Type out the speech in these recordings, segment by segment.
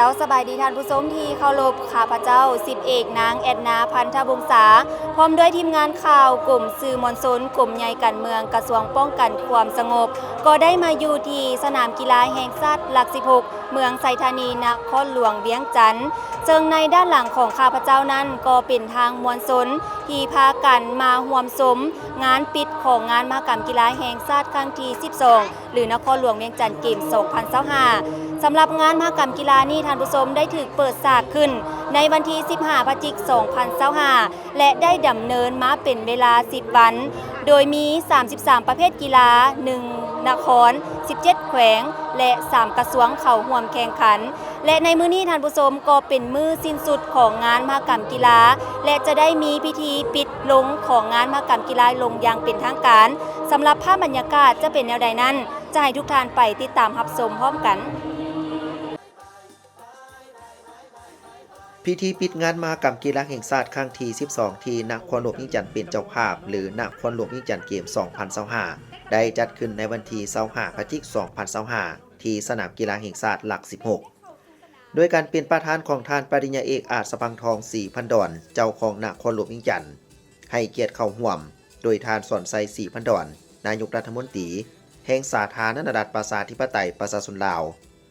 ເຈົ້າ ສະບາຍດີທ່ານຜູ້ຊົມທີ່ເຄົາລົບ, ຂ້າພະເຈົ້າ ສິບເອກ ນາງ ແອດນາ ພັນທະວົງສາ ພ້ອມດ້ວຍທີມງານຂ່າວ ກົມສື່ມວນຊົນ ກົມໃຫຍ່ການເມືອງ ກະຊວງປ້ອງກັນຄວາມສະຫງົບ ກໍໄດ້ມາຢູ່ທີ່ສະໜາມກິລາແຫ່ງຊາດຫຼັກສິບຫົກ ເມືອງໄຊທານີ ນະຄອນຫຼວງວຽງຈັນ, ເຊິ່ງໃນດ້ານຫຼັງຂອງຂ້າພະເຈົ້ານັ້ນ ກໍເປັນທາງມວນຊົນທີ່ພາກັນມາຮ່ວມຊົມງານປິດຂອງງານມະຫະກຳກິລາແຫ່ງຊາດຄັ້ງທີສິບສອງ ຫຼື ນະຄອນຫຼວງວຽງຈັນເກມສອງພັນຊາວຫ້າ. ສຳລັບງານມະຫະກຳກິລານີ້ ທ່ານຜູ້ຊົມ ໄດ້ຖືກເປີດສາກຂຶ້ນໃນວັນທີສິບຫ້າ ພະຈິກ ສອງພັນຊາວຫ້າ ແລະ ໄດ້ດຳເນີນມາເປັນເວລາສິບວັນ, ໂດຍມີສາມສິບສາມປະເພດກິລາ, ໜຶ່ງນະຄອນ, ສິບເຈັດແຂວງ ແລະ ສາມກະຊວງເຂົ້າຮ່ວມແຂ່ງຂັນ. ແລະ ໃນມື້ນີ້ ທ່ານຜູ້ຊົມ ກໍເປັນມື້ສິ້ນສຸດຂອງງານມະຫະກຳກິລາ ແລະ ຈະໄດ້ມີພິທີປິດລົງຂອງງານມະຫະກຳກິລາລົງຢ່າງເປັນທາງການ. ສຳລັບພາບບັນຍາກາດຈະເປັນແນວໃດນັ້ນ, ຈະໃຫ້ທຸກທ່ານໄປຕິດຕາມຮັບຊົມພ້ອມກັນ. ພິທີປິດງານມະຫະກຳກິລາແຫ່ງຊາດຄັ້ງທີສິບສອງ ທີ່ນະຄອນຫຼວງວຽງຈັນເປັນເຈົ້າພາບ ຫຼື ນະຄອນຫຼວງວຽງຈັນເກມສອງພັນຊາວຫ້າ ໄດ້ຈັດຂຶ້ນໃນວັນທີຊາວຫ້າ ພະຈິກ ສອງພັນຊາວຫ້າ ທີ່ສະໜາມກິລາແຫ່ງຊາດຫຼັກສິບຫົກ ໂດຍການເປັນປະທານຂອງທ່ານປະລິນຍາເອກ ອາດສະພັງທອງ ສີພັນດອນ ເຈົ້າຄອງນະຄອນຫຼວງວຽງຈັນ, ໃຫ້ກຽດເຂົ້າຮ່ວມໂດຍທ່ານ ສອນໄຊ ສີພັນດອນ ນາຍົກລັດຖະມົນຕີແຫ່ງສາທາລະນະລັດປະຊາທິປະໄຕປະຊາຊົນລາວ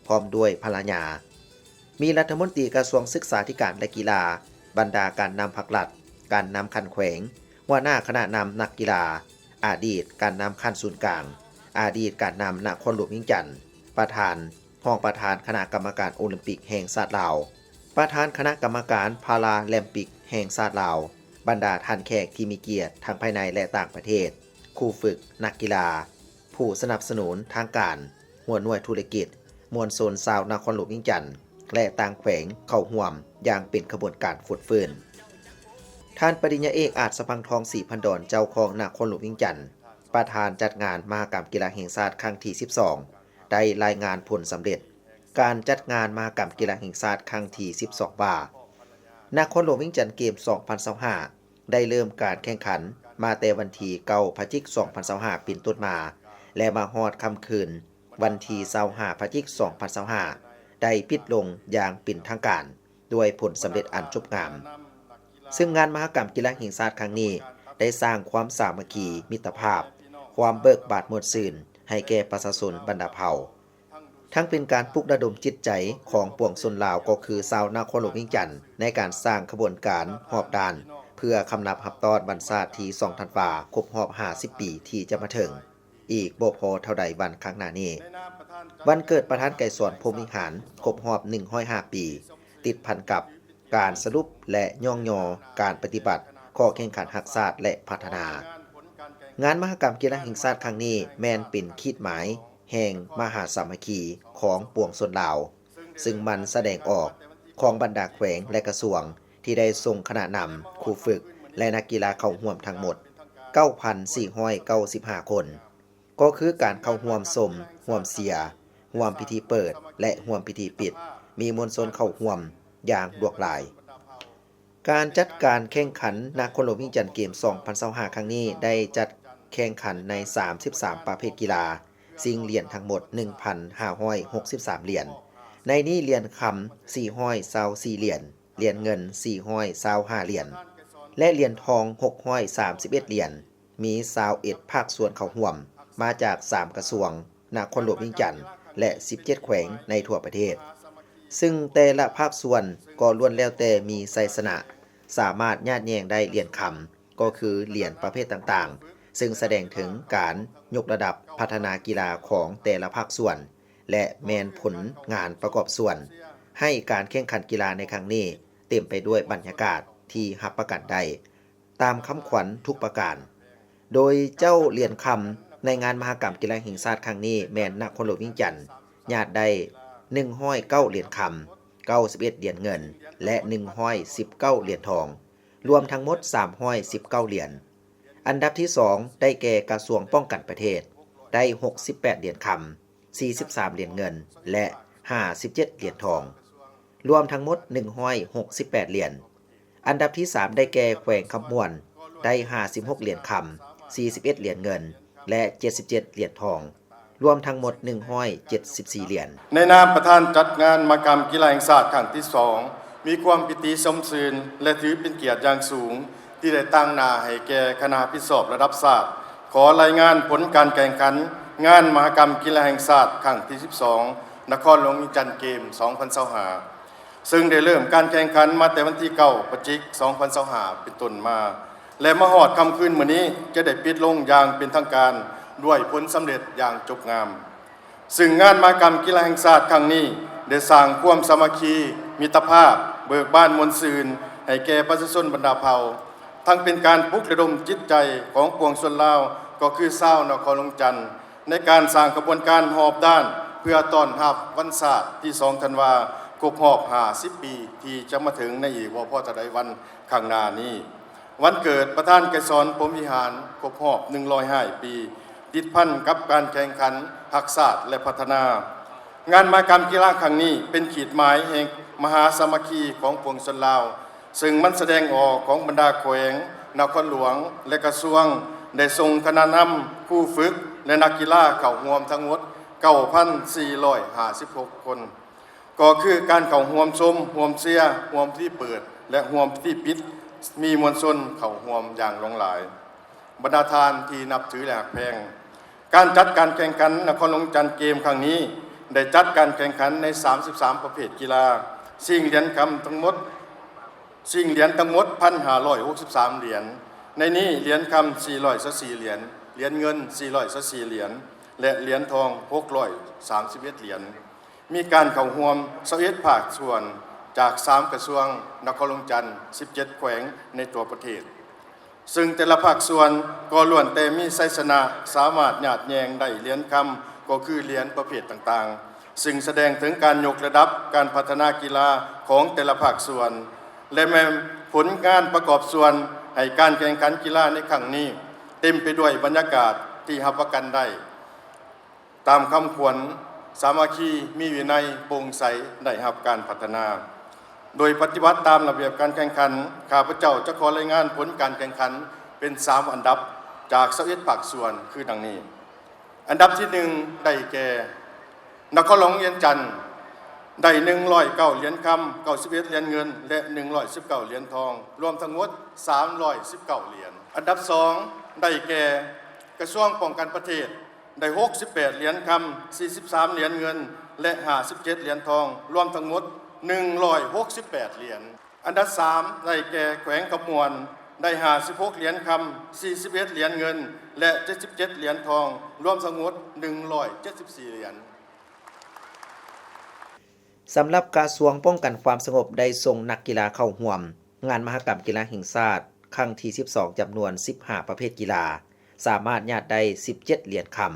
ພ້ອມດ້ວຍພັນລະຍາ, ມີລັດຖະມົນຕີກະຊວງສຶກສາທິການ ແລະ ກິລາ, ບັນດາການນຳພັກລັດ, ການນຳຂັ້ນແຂວງ, ຫົວໜ້າຄະນະນຳນັກກິລາ, ອະດີດການນຳຂັ້ນສູນກາງ, ອະດີດການນຳນະຄອນຫຼວງວຽງຈັນ, ປະທານ, ຮອງປະທານຄະນະກຳມະການໂອລິມປິກແຫ່ງຊາດລາວ, ປະທານຄະນະກຳມະການພາລາແລມປິກແຫ່ງຊາດລາວ, ບັນດາທ່ານແຂກທີ່ມີກຽດທັງພາຍໃນ ແລະ ຕ່າງປະເທດ, ຄູຝຶກ, ນັກກິລາ, ຜູ້ສະໜັບສະໜູນທາງການ, ຫົວໜ່ວຍທຸລະກິດ, ມວນຊົນຊາວນະຄອນຫຼວງວຽງຈັນ ແລະ ຕ່າງແຂວງເຂົ້າຮ່ວມຢ່າງເປັນຂະບວນການຟົດຟື້ນ. ທ່ານປະລິນຍາເອກ ອາດສະພັງທອງ ສີພັນດອນ ເຈົ້າຄອງນະຄອນຫຼວງວຽງຈັນ, ປະທານຈັດງານມະຫະກຳກິລາແຫ່ງຊາດຄັ້ງທີສິບສອງ ໄດ້ລາຍງານຜົນສຳເລັດການຈັດງານມະຫະກຳກິລາແຫ່ງຊາດຄັ້ງທີສິບສອງວ່າ, ນະຄອນຫຼວງວຽງຈັນເກມສອງພັນຊາວຫ້າ ໄດ້ເລີ່ມການແຂ່ງຂັນມາແຕ່ວັນທີເກົ້າ ພະຈິກ ສອງພັນຊາວຫ້າ ເປັນຕົ້ນມາ ແລະ ມາຮອດຄ່ຳຄືນວັນທີຊາວຫ້າ ພະຈິກ ສອງພັນຊາວຫ້າ ໄດ້ປິດລົງຢ່າງເປັນທາງການດ້ວຍຜົນສຳເລັດອັນຈົບງາມ. ເຊິ່ງງານມະຫະກຳກິລາແຫ່ງຊາດຄັ້ງນີ້ ໄດ້ສ້າງຄວາມສາມັກຄີ, ມິດຕະພາບ, ຄວາມເບີກບານມ່ວນຊື່ນໃຫ້ແກ່ປະຊາຊົນບັນດາເຜົ່າ. ທັງເປັນການປຸກລະດົມຈິດໃຈຂອງປວງຊົນລາວ ກໍຄືຊາວນະຄອນຫຼວງວຽງຈັນ ໃນການສ້າງຂະບວນການຮອບດ້ານ ເພື່ອຄຳນັບຮັບຕ້ອນວັນຊາດທີສອງທັນວາ ຄົບຮອບຫ້າສິບປີທີ່ຈະມາເຖິງ ອີກບໍ່ພໍເທົ່າໃດວັນຂ້າງໜ້ານີ້. ວັນເກີດປະທານໄກສອນ ພົມວິຫານ ຄົບຮອບໜຶ່ງຮ້ອຍຫ້າປີ ຕິດພັນກັບ ການສະຫຼຸບ ແລະ ຍ້ອງຍໍການປະຕິບັດຂໍ້ແຂ່ງຂັນຮັກຊາດ ແລະ ພັດທະນາ. ງານມະຫະກຳກິລາແຫ່ງຊາດຄັ້ງນີ້ ແມ່ນເປັນຂີດໝາຍແຫ່ງມະຫາສາມັກຄີຂອງປວງຊົນລາວ, ຊຶ່ງມັນສະແດງອອກຂອງບັນດາແຂວງ ແລະ ກະຊວງ ທີ່ໄດ້ສົ່ງຄະນະນຳ, ຄູຝຶກ ແລະ ນັກກິລາເຂົ້າຮ່ວມທັງໝົດ ເກົ້າພັນສີ່ຮ້ອຍເກົ້າສິບຫ້າຄົນ. ກໍຄືການເຂົ້າຮ່ວມຊົມ, ຮ່ວມເຊຍ, ຮ່ວມພິທີເປີດ ແລະ ຮ່ວມພິທີປິດ ມີມວນຊົນເຂົ້າຮ່ວມຢ່າງຫຼວກຫຼາຍ. ການຈັດການແຂ່ງຂັນນະຄອນຫຼວງວຽງຈັນເກມສອງພັນຊາວຫ້າຄັ້ງນີ້ ໄດ້ຈັດແຂ່ງຂັນໃນສາມສິບສາມປະເພດກິລາ, ຊິງຫຼຽນທັງໝົດໜຶ່ງພັນຫ້າຮ້ອຍຫົກສິບສາມຫຼຽນ, ໃນນີ້ຫຼຽນຄຳສີ່ຮ້ອຍຊາວສີ່ຫຼຽນ, ຫຼຽນເງິນສີ່ຮ້ອຍຊາວຫ້າຫຼຽນ ແລະ ຫຼຽນທອງຫົກຮ້ອຍສາມສິບເອັດຫຼຽນ. ມີຊາວເອັດພາກສ່ວນເຂົ້າຮ່ວມ ມາຈາກສາມກະຊວງ, ນະຄອນຫຼວງວຽງຈັນ ແລະ ສິບເຈັດແຂວງໃນທົ່ວປະເທດ, ຊຶ່ງແຕ່ລະພາກສ່ວນກໍລ້ວນແລ້ວແຕ່ມີໄຊຊະນະ, ສາມາດຍາດແຍ່ງໄດ້ຫຼຽນຄຳ, ກໍຄືຫຼຽນປະເພດຕ່າງໆ, ຊຶ່ງສະແດງເຖິງການຍົກລະດັບພັດທະນາກິລາຂອງແຕ່ລະພາກສ່ວນ ແລະ ແມ່ນຜົນງານປະກອບສ່ວນ ໃຫ້ການແຂ່ງຂັນກິລາໃນຄັ້ງນີ້ເຕັມໄປດ້ວຍບັນຍາກາດທີ່ຮັບປະກັນໄດ້ ຕາມຄຳຂວັນທຸກປະການ. ໂດຍເຈົ້າຫຼຽນຄຳໃນງານມະຫະກຳກິລາແຫ່ງຊາດຄັ້ງນີ້ ແມ່ນນະຄອນຫຼວງວຽງຈັນ ຍາດໄດ້ໜຶ່ງຮ້ອຍເກົ້າຫຼຽນຄຳ, ເກົ້າສິບເອັດຫຼຽນເງິນ ແລະ ໜຶ່ງຮ້ອຍສິບເກົ້າຫຼຽນທອງ, ລວມທັງໝົດສາມຮ້ອຍສິບເກົ້າຫຼຽນ. ອັນດັບທີສອງ ໄດ້ແກ່ກະຊວງປ້ອງກັນປະເທດ, ໄດ້ຫົກສິບແປດຫຼຽນຄຳ, ສີ່ສິບສາມຫຼຽນເງິນ ແລະ ຫ້າສິບເຈັດຫຼຽນທອງ, ລວມທັງໝົດໜຶ່ງຮ້ອຍຫົກສິບແປດຫຼຽນ. ອັນດັບທີສາມ ໄດ້ແກ່ແຂວງຄຳມ່ວນ, ໄດ້ຫ້າສິບຫົກຫຼຽນຄຳ, ສີ່ສິບເອັດຫຼຽນເງິນ ແລະ ເຈັດສິບເຈັດຫຼຽນທອງ, ລວມທັງໝົດໜຶ່ງຮ້ອຍເຈັດສິບສີ່ຫຼຽນ. ໃນນາມປະທານຈັດງານມະຫະກຳກິລາແຫ່ງຊາດຄັ້ງທີສອງ ມີຄວາມປິຕິຊົມຊື່ນ ແລະ ຖືເປັນກຽດຢ່າງສູງ ທີ່ໄດ້ຕາງໜ້າໃຫ້ແກ່ຄະນະຮັບຜິດຊອບລະດັບຊາດ ຂໍລາຍງານຜົນການແຂ່ງຂັນງານມະຫະກຳກິລາແຫ່ງຊາດຄັ້ງທີສິບສອງ ນະຄອນຫຼວງວຽງຈັນເກມສອງພັນຊາວຫ້າ ເຊິ່ງໄດ້ເລີ່ມການແຂ່ງຂັນມາແຕ່ວັນທີເກົ້າ ພະຈິກ ສອງພັນຊາວຫ້າ ເປັນຕົ້ນມາ ແລະ ມາຮອດຄ່ຳຄືນມື້ນີ້ ຈະໄດ້ປິດລົງຢ່າງເປັນທາງການດ້ວຍຜົນສຳເລັດຢ່າງຈົບງາມ. ເຊິ່ງງານມະຫະກຳກິລາແຫ່ງຊາດຄັ້ງນີ້ ໄດ້ສ້າງຄວາມສາມັກຄີ, ມິດຕະພາບ, ເບີກບານມ່ວນຊື່ນໃຫ້ແກ່ປະຊາຊົນບັນດາເຜົ່າ, ທັງເປັນການປຸກລະດົມຈິດໃຈຂອງປວງຊົນລາວ ກໍຄືຊາວນະຄອນຫຼວງວຽງຈັນ ໃນການສ້າງຂະບວນການຮອບດ້ານ ເພື່ອຕ້ອນຮັບວັນຊາດທີສອງທັນວາ ຄົບຮອບຫ້າສິບປີ ທີ່ຈະມາເຖິງໃນອີກບໍ່ພໍເທົ່າໃດວັນຂ້າງໜ້ານີ້. ວັນເກີດປະທານໄກສອນ ພົມວິຫານ ຄົບຮອບໜຶ່ງຮ້ອຍຫ້າປີ ຕິດພັນກັບການແຂ່ງຂັນຮັກຊາດ ແລະ ພັດທະນາ. ງານມະຫະກຳກິລາຄັ້ງນີ້ ເປັນຂີດໝາຍແຫ່ງມະຫາສາມັກຄີຂອງປວງຊົນລາວ, ເຊິ່ງມັນສະແດງອອກຂອງບັນດາແຂວງ, ນະຄອນຫຼວງ ແລະ ກະຊວງ ໄດ້ສົ່ງຄະນະນຳ, ຄູຝຶກ ແລະ ນັກກິລາເຂົ້າຮ່ວມທັງໝົດເກົ້າພັນສີ່ຮ້ອຍຫ້າສິບຫົກຄົນ. ກໍຄືການເຂົ້າຮ່ວມຊົມ, ຮ່ວມເຊຍ, ຮ່ວມພິທີເປີດ ແລະ ຮ່ວມພິທີປິດ ມີມວນຊົນເຂົ້າຮ່ວມຢ່າງຫຼວງຫຼາຍ. ບັນດາທ່ານທີ່ນັບຖື ແລະ ຮັກແພງ, ການຈັດການແຂ່ງຂັນນະຄອນຫຼວງວຽງຈັນເກມຄັ້ງນີ້ ໄດ້ຈັດການແຂ່ງຂັນໃນສາມສິບສາມປະເພດກິລາ, ຊິງຫຼຽນຄຳທັງໝົດ, ຊິງຫຼຽນທັງໝົດພັນຫ້າຮ້ອຍຫົກສິບສາມຫຼຽນ, ໃນນີ້ຫຼຽນຄຳສີ່ຮ້ອຍຊາວສີ່ຫຼຽນ, ຫຼຽນເງິນສີ່ຮ້ອຍຊາວສີ່ຫຼຽນ ແລະ ຫຼຽນທອງຫົກຮ້ອຍສາມສິບເອັດຫຼຽນ. ມີການເຂົ້າຮ່ວມຊາວເອັດພາກສ່ວນ ຈາກສາມກະຊວງ, ນະຄອນຫຼວງວຽງຈັນ, ສິບເຈັດແຂວງໃນທົ່ວປະເທດ, ເຊິ່ງແຕ່ລະພາກສ່ວນກໍລ້ວນແຕ່ມີໄຊຊະນະ ສາມາດຍາດແຍ່ງໄດ້ຫຼຽນຄຳ ກໍຄືຫຼຽນປະເພດຕ່າງໆ, ເຊິ່ງສະແດງເຖິງການຍົກລະດັບການພັດທະນາກິລາຂອງແຕ່ລະພາກສ່ວນ ແລະ ແມ່ນຜົນງານປະກອບສ່ວນໃຫ້ການແຂ່ງຂັນກິລາໃນຄັ້ງນີ້ ເຕັມໄປດ້ວຍບັນຍາກາດທີ່ຮັບປະກັນໄດ້ ຕາມຄຳຂວັນ ສາມັກຄີ, ມີວິໄນ, ໂປ່ງໃສ ໄດ້ຮັບການພັດທະນາ. ໂດຍປະຕິບັດຕາມລະບຽບການແຂ່ງຂັນ, ຂ້າພະເຈົ້າຈະຂໍລາຍງານຜົນການແຂ່ງຂັນເປັນສາມອັນດັບ ຈາກຊາວເອັດພາກສ່ວນ ຄືດັ່ງນີ້. ອັນດັບທີໜຶ່ງ ໄດ້ແກ່ ນະຄອນຫຼວງວຽງຈັນ ໄດ້ໜຶ່ງຮ້ອຍເກົ້າຫຼຽນຄຳ, ເກົ້າສິບເອັດຫຼຽນເງິນ ແລະ ໜຶ່ງຮ້ອຍສິບເກົ້າຫຼຽນທອງ, ລວມທັງໝົດສາມຮ້ອຍສິບເກົ້າຫຼຽນ. ອັນດັບສອງ ໄດ້ແກ່ ກະຊວງປ້ອງກັນປະເທດ ໄດ້ຫົກສິບແປດຫຼຽນຄຳ, ສີ່ສິບສາມຫຼຽນເງິນ ແລະ ຫ້າສິບເຈັດຫຼຽນທອງ, ລວມທັງໝົດໜຶ່ງຮ້ອຍຫົກສິບແປດຫຼຽນ. ອັນດັບສາມ ໄດ້ແກ່ແຂວງຄຳມ່ວນ ໄດ້ຫ້າສິບຫົກຫຼຽນຄຳ, ສີ່ສິບເອັດຫຼຽນເງິນ ແລະ ເຈັດສິບເຈັດຫຼຽນທອງ, ລວມທັງໝົດໜຶ່ງຮ້ອຍເຈັດສິບສີ່ຫຼຽນ. ສຳລັບກະຊວງປ້ອງກັນຄວາມສະຫງົບ ໄດ້ສົ່ງນັກກິລາເຂົ້າຮ່ວມງານມະຫະກຳກິລາແຫ່ງຊາດຄັ້ງທີສິບສອງ ຈຳນວນສິບຫ້າປະເພດກິລາ, ສາມາດຍາດໄດ້ສິບເຈັດຫຼຽນຄຳ,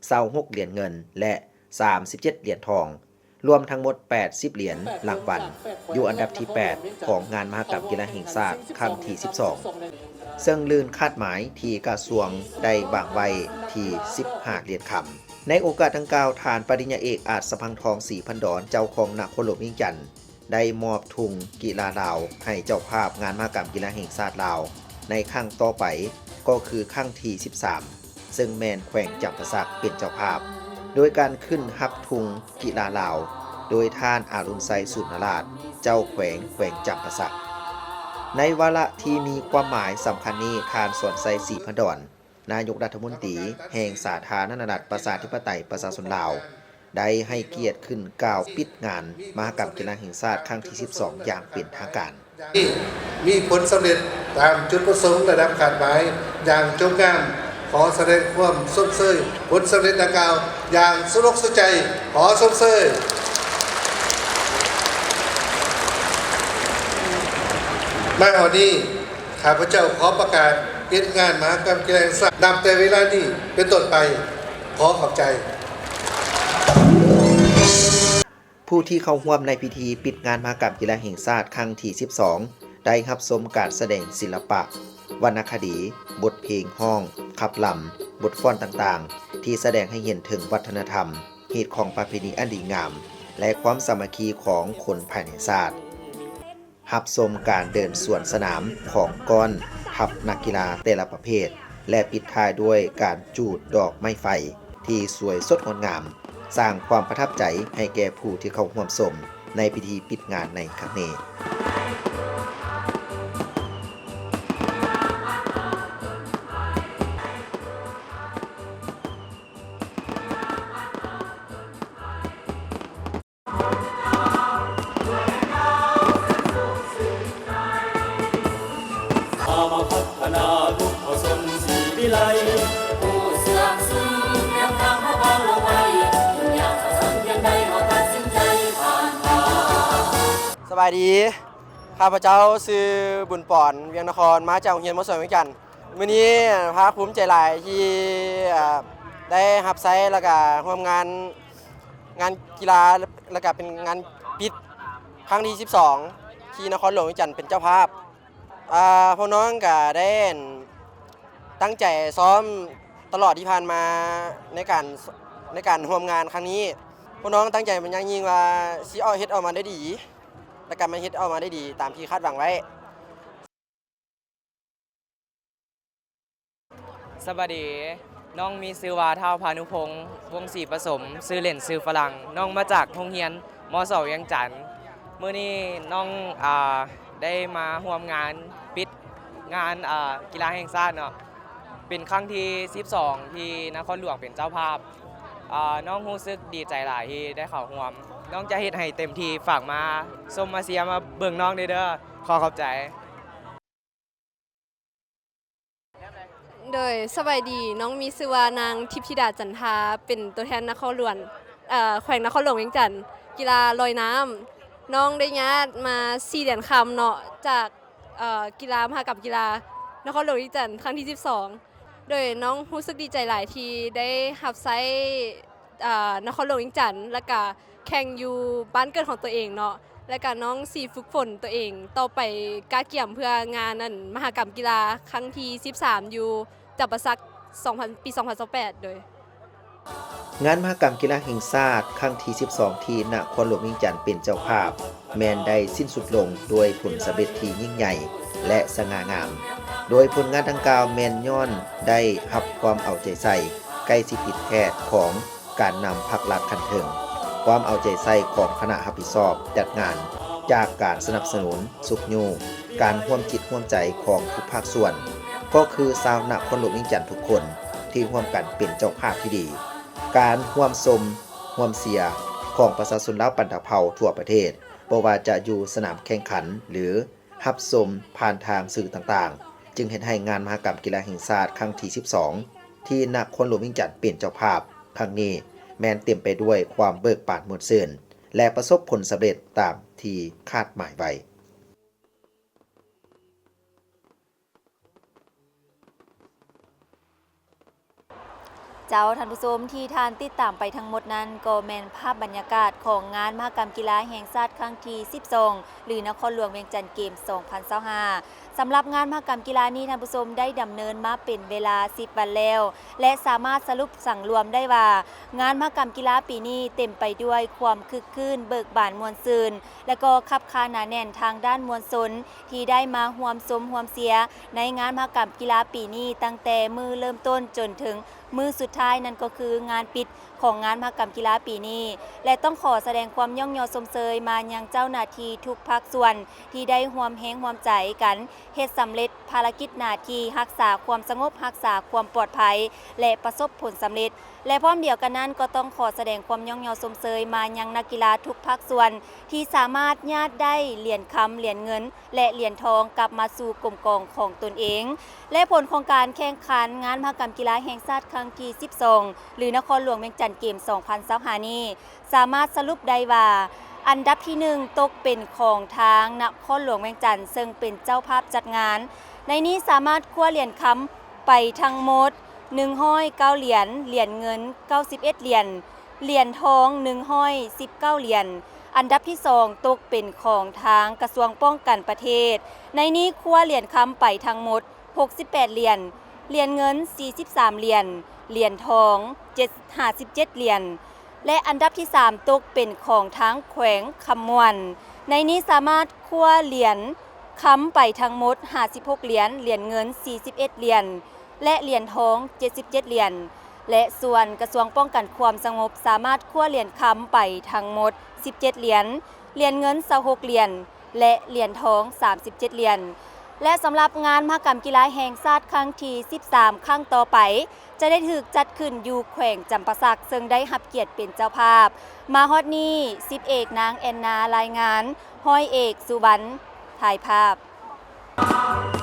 ຊາວຫົກຫຼຽນເງິນ ແລະ ສາມສິບເຈັດຫຼຽນທອງ, ລວມທັງໝົດແປດສິບຫຼຽນລາງວັນ, ຢູ່ອັນດັບທີແປດຂອງງານມະຫະກຳກິລາແຫ່ງຊາດຄັ້ງທີສິບສອງ ເຊິ່ງລື່ນຄາດໝາຍທີ່ກະຊວງໄດ້ວາງໄວ້ທີ່ສິບຫ້າຫຼຽນຄຳ. ໃນໂອກາດດັ່ງກ່າວ, ທ່ານປະລິນຍາເອກ ອາດສະພັງທອງ ສີພັນດອນ ເຈົ້າຄອງນະຄອນຫຼວງວຽງຈັນ ໄດ້ມອບທຸງກິລາລາວໃຫ້ເຈົ້າພາບງານມະຫະກຳກິລາແຫ່ງຊາດລາວໃນຄັ້ງຕໍ່ໄປ ກໍຄືຄັ້ງທີສິບສາມ ເຊິ່ງແມ່ນແຂວງຈຳປາສັກເປັນເຈົ້າພາບ, ໂດຍການຂຶ້ນຮັບທຸງກິລາລາວ ໂດຍທ່ານ ອາລຸນໄຊ ສູນນະລາດ ເຈົ້າແຂວງແຂວງຈຳປາສັກ. ໃນວາລະທີ່ມີຄວາມໝາຍສຳຄັນນີ້, ທ່ານ ສອນໄຊ ສີພັນດອນ ນາຍົກລັດຖະມົນຕີແຫ່ງສາທາລະນະລັດ ປະຊາທິປະໄຕ ປະຊາຊົນລາວ ໄດ້ໃຫ້ກຽດຂຶ້ນກ່າວປິດງານມະຫະກຳກິລາແຫ່ງຊາດຄັ້ງທີສິບສອງ ຢ່າງເປັນທາງການ. ນີ້ມີຜົນສຳເລັດຕາມຈຸດປະສົງລະດັບຄາດໝາຍຢ່າງຈົບງາມ. ຂໍສະແດງຄວາມຊົມເຊີຍຜົນສຳເລັດດັ່ງກ່າວຢ່າງສຸລົກສຸໃຈ. ຂໍຊົມເຊີຍ. ມາຮອດນີ້ ຂ້າພະເຈົ້າຂໍປະກາດປິດງານມະຫະກຳກິລາແຫ່ງຊາດ ນັບແຕ່ເວລານີ້ເປັນຕົ້ນໄປ. ຂໍຂອບໃຈ. ຜູ້ທີ່ເຂົ້າຮ່ວມໃນພິທີປິດງານມະຫະກຳກິລາແຫ່ງຊາດຄັ້ງທີສິບສອງ ໄດ້ຮັບຊົມການສະແດງສິລະປະ, ວັນນະຄະດີ, ບົດເພງຮ້ອງ, ຂັບລຳ, ບົດຟ້ອນຕ່າງໆ ທີ່ສະແດງໃຫ້ເຫັນເຖິງວັດທະນະທຳ, ຮີດຄອງປະເພນີອັນດີງາມ ແລະ ຄວາມສາມັກຄີຂອງຄົນພາຍໃນຊາດ. ຮັບຊົມການເດີນສວນສະໜາມຂອງກ້ອນທັບນັກກິລາແຕ່ລະປະເພດ ແລະ ປິດທ້າຍດ້ວຍການຈູດດອກໄມ້ໄຟ ທີ່ສວຍສົດງົດງາມ, ສ້າງຄວາມປະທັບໃຈໃຫ້ແກ່ຜູ້ທີ່ເຂົ້າຮ່ວມຊົມໃນພິທີປິດງານໃນຄັ້ງນີ້. ສະບາຍດີ, ຂ້າພະເຈົ້າຊື່ ບຸນປອນ ວຽງນະຄອນ ມາຈາກໂຮງຮຽນ ມ.ສອງ ວຽງຈັນ. ມື້ນີ້ພາກພູມໃຈຫຼາຍທີ່ ເອີ່ ໄດ້ຮັບໃຊ້ ແລ້ວກະຮ່ວມງານ ງານກິລາ ແລ້ວກະເປັນງານປິດຄັ້ງທີສິບສອງ ທີ່ນະຄອນຫຼວງວຽງຈັນເປັນເຈົ້າພາບ. ອາ ພວກນ້ອງກະໄດ້ ອັ່ນ ຕັ້ງໃຈຊ້ອມຕະຫຼອດທີ່ຜ່ານມາໃນການ ໃນການຮ່ວມງານຄັ້ງນີ້. ພວກນ້ອງຕັ້ງໃຈເປັນຢ່າງຍິ່ງວ່າຊິເອົາ ເຮັດອອກມາໄດ້ດີ ແລ້ວກະມັນເຮັດອອກມາໄດ້ດີຕາມທີ່ຄາດຫວັງໄວ້. ສະບາຍດີ, ນ້ອງມີຊື່ວ່າ ທ້າວ ພານຸພົງ ວົງສີປະສົມ, ຊື່ເລ່ນຊື່ຝຣັ່ງ, ນ້ອງມາຈາກໂຮງຮຽນ ມ.ສ ວຽງຈັນ. ມື້ນີ້ນ້ອງ ອາ ໄດ້ມາຮ່ວມງານປິດງານ ອາ ກິລາແຫ່ງຊາດເນາະ, ເປັນຄັ້ງທີສິບສອງ ທີ່ນະຄອນຫຼວງເປັນເຈົ້າພາບ. ອາ ນ້ອງຮູ້ສຶກດີໃຈຫຼາຍທີ່ໄດ້ເຂົ້າຮ່ວມ. ນ້ອງຈະເຮັດໃຫ້ເຕັມທີ່. ຝາກມາຊົມມາເຊຍມາເບິ່ງນ້ອງແດ່ເດີ. ຂໍຂອບໃຈ. ໂດຍ ສະບາຍດີ, ນ້ອງມີຊື່ວ່າ ນາງ ທິບທິດາ ຈັນທາ, ເປັນຕົວແທນນະຄອນຫຼວງ ເອີ່ ແຂວງນະຄອນຫຼວງວຽງຈັນ, ກິລາລອຍນ້ຳ. ນ້ອງໄດ້ຍາດມາສີ່ເດືອນຄ່ຳເນາະ, ຈາກ ເອີ່ ກິລາ ມະຫະກຳກິລານະຄອນຫຼວງວຽງຈັນ ຄັ້ງທີສິບສອງ. ໂດຍ ນ້ອງຮູ້ສຶກດີໃຈຫຼາຍທີ່ໄດ້ຮັບໃຊ້ ອາ ນະຄອນຫຼວງວຽງຈັນ ແລ້ວກະແຂ່ງຢູ່ບ້ານເກີດຂອງຕົວເອງເນາະ, ແລ້ວກະນ້ອງຊິຝຶກຝົນຕົວເອງຕໍ່ໄປ ກະກຽມເພື່ອງານ ອັ່ນ ມະຫະກຳກິລາຄັ້ງທີສິບສາມ ຢູ່ຈຳປາສັກ ສອງພັນ ປີສອງພັນຊາວແປດ. ໂດຍ ງານມະຫະກຳກິລາແຫ່ງຊາດຄັ້ງທີສິບສອງ ທີ່ນະຄອນຫຼວງວຽງຈັນເປັນເຈົ້າພາບ ແມ່ນໄດ້ສິ້ນສຸດລົງດ້ວຍຜົນສຳເລັດທີ່ຍິ່ງໃຫຍ່ ແລະ ສະຫງ່າງາມ. ໂດຍຜົນງານດັ່ງກ່າວແມ່ນຍ້ອນໄດ້ຮັບຄວາມເອົາໃຈໃສ່ ໃກ້ຊິຜິດແທດຂອງການນຳພັກລັດຂັ້ນເທິງ, ຄວາມເອົາໃຈໃສ່ຂອງຄະນະຮັບຜິດຊອບຈັດງານ, ຈາກການສະໜັບສະໜູນຊຸກຍູ້, ການຮ່ວມຈິດຮ່ວມໃຈຂອງທຸກພາກສ່ວນ, ກໍຄືຊາວນະຄອນຫຼວງວຽງຈັນທຸກຄົນທີ່ຮ່ວມກັນເປັນເຈົ້າພາບທີ່ດີ, ການຮ່ວມຊົມຮ່ວມເຊຍຂອງປະຊາຊົນລາວບັນດາເຜົ່າທົ່ວປະເທດ, ບໍ່ວ່າຈະຢູ່ສະໜາມແຂ່ງຂັນ ຫຼື ຮັບຊົມຜ່ານທາງສື່ຕ່າງໆ, ຈຶ່ງເຮັດໃຫ້ງານມະຫະກຳກິລາແຫ່ງຊາດຄັ້ງທີສິບສອງ ທີ່ນະຄອນຫຼວງວຽງຈັນເປັນເຈົ້າພາບຄັ້ງນີ້ ແມ່ນເຕັມໄປດ້ວຍຄວາມເບີກບານມ່ວນຊື່ນ ແລະ ປະສົບຜົນສຳເລັດຕາມທີ່ຄາດໝາຍໄວ້. ເຈົ້າ ທ່ານຜູ້ຊົມ ທີ່ທ່ານຕິດຕາມໄປທັງໝົດນັ້ນ ກໍແມ່ນພາບບັນຍາກາດຂອງງານມະຫະກຳກິລາແຫ່ງຊາດຄັ້ງທີສິບສອງ ຫຼື ນະຄອນຫຼວງວຽງຈັນເກມ ສອງພັນຊາວຫ້າ. ສຳລັບງານມະຫະກຳກິລານີ້ ທ່ານຜູ້ຊົມ ໄດ້ດຳເນີນມາເປັນເວລາສິບວັນແລ້ວ ແລະ ສາມາດສະຫຼຸບສັງລວມໄດ້ວ່າ ງານມະຫະກຳກິລາປີນີ້ເຕັມໄປດ້ວຍຄວາມຄຶກຄື້ນ, ເບີກບານ, ມ່ວນຊື່ນ ແລະ ກໍຄັບຄາໜາແໜ້ນທາງດ້ານມວນຊົນ ທີ່ໄດ້ມາຮ່ວມຊົມຮ່ວມເຊຍໃນງານມະຫະກຳກິລາປີນີ້ ຕັ້ງແຕ່ມື້ເລີ່ມຕົ້ນຈົນເຖິງມື້ສຸດທ້າຍ, ນັ້ນກໍຄືງານປິດຂອງງານມະຫະກຳກິລາປີນີ້ ແລະ ຕ້ອງຂໍສະແດງຄວາມຍ້ອງຍໍຊົມເຊີຍມາຍັງເຈົ້າໜ້າທີ່ທຸກພາກສ່ວນ ທີ່ໄດ້ຮ່ວມແຮງຮ່ວມໃຈກັນເຮັດສຳເລັດພາລະກິດໜ້າທີ່ຮັກສາຄວາມສະຫງົບ, ຮັກສາຄວາມປອດໄພ ແລະ ປະສົບຜົນສຳເລັດ. ແລະ ພ້ອມດຽວກັນນັ້ນ ກໍຕ້ອງຂໍສະແດງຄວາມຍ້ອງຍໍຊົມເຊີຍມາຍັງນັກກິລາທຸກພາກສ່ວນ ທີ່ສາມາດຍາດໄດ້ຫຼຽນຄຳ, ຫຼຽນເງິນ ແລະ ຫຼຽນທອງກັບມາສູ່ກົມກອງຂອງຕົນເອງ. ແລະ ຜົນຂອງການແຂ່ງຂັນງານມະຫະກຳກິລາແຫ່ງຊາດຄັ້ງທີສິບສອງ ຫຼື ນະຄອນຫຼວງວຽງຈັນເກມ ສອງພັນຊາວຫ້ານີ້ ສາມາດສະຫຼຸບໄດ້ວ່າ ອັນດັບທີໜຶ່ງ ຕົກເປັນຂອງທາງນະຄອນຫຼວງວຽງຈັນ ເຊິ່ງເປັນເຈົ້າພາບຈັດງານ. ໃນນີ້ສາມາດຄວ້າຫຼຽນຄຳໄປທັງໝົດ ໜຶ່ງຮ້ອຍເກົ້າຫຼຽນ, ຫຼຽນເງິນເກົ້າສິບເອັດຫຼຽນ, ຫຼຽນທອງໜຶ່ງຮ້ອຍສິບເກົ້າຫຼຽນ. ອັນດັບທີສອງ ຕົກເປັນຂອງທາງກະຊວງປ້ອງກັນປະເທດ. ໃນນີ້ຄວ້າຫຼຽນຄຳໄປທັງໝົດ ຫົກສິບແປດຫຼຽນ, ຫຼຽນເງິນສີ່ສິບສາມຫຼຽນ, ຫຼຽນທອງເຈັດ ຫ້າສິບເຈັດຫຼຽນ ແລະ ອັນດັບທີສາມ ຕົກເປັນຂອງທາງແຂວງຄຳມ່ວນ. ໃນນີ້ສາມາດຄວ້າຫຼຽນຄຳໄປທັງໝົດ ຫ້າສິບຫົກຫຼຽນ, ຫຼຽນເງິນສີ່ສິບເອັດຫຼຽນ ແລະ ຫຼຽນທອງເຈັດສິບເຈັດຫຼຽນ. ແລະ ສ່ວນກະຊວງປ້ອງກັນຄວາມສະຫງົບ ສາມາດຄວ້າຫຼຽນຄຳໄປທັງໝົດສິບເຈັດຫຼຽນ, ຫຼຽນເງິນຊາວຫົກຫຼຽນ ແລະ ຫຼຽນທອງສາມສິບເຈັດຫຼຽນ. ແລະ ສຳລັບງານມະຫະກຳກິລາແຫ່ງຊາດຄັ້ງທີສິບສາມ ຄັ້ງຕໍ່ໄປ ຈະໄດ້ຖືກຈັດຂຶ້ນຢູ່ແຂວງຈຳປາສັກ ເຊິ່ງໄດ້ຮັບກຽດເປັນເຈົ້າພາບ. ມາຮອດນີ້ ສິບເອກນາງແອນນາລາຍງານ, ຮ້ອຍເອກສຸວັນຖ່າຍພາບ.